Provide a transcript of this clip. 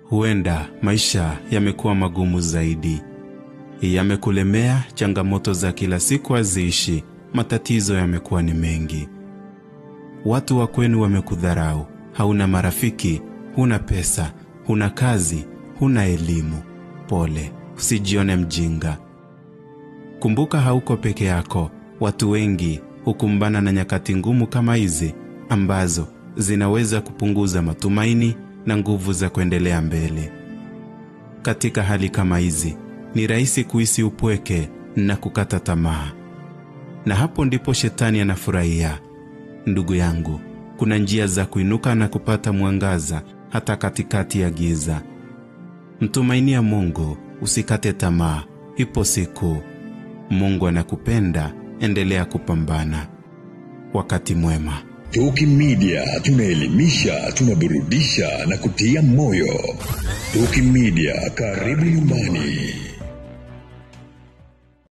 Huenda maisha yamekuwa magumu zaidi, yamekulemea, changamoto za kila siku haziishi, matatizo yamekuwa ni mengi. Watu wa kwenu wamekudharau, hauna marafiki, huna pesa, huna kazi, huna elimu. Pole, usijione mjinga. Kumbuka hauko peke yako. Watu wengi hukumbana na nyakati ngumu kama hizi ambazo zinaweza kupunguza matumaini na nguvu za kuendelea mbele. Katika hali kama hizi, ni rahisi kuhisi upweke na kukata tamaa. Na hapo ndipo shetani anafurahia. Ndugu yangu, kuna njia za kuinuka na kupata mwangaza hata katikati ya giza. Mtumainia Mungu, usikate tamaa. Ipo siku Mungu anakupenda, endelea kupambana. Wakati mwema. Tuki Media, tunaelimisha, tunaburudisha na kutia moyo. Tuki Media, karibu nyumbani.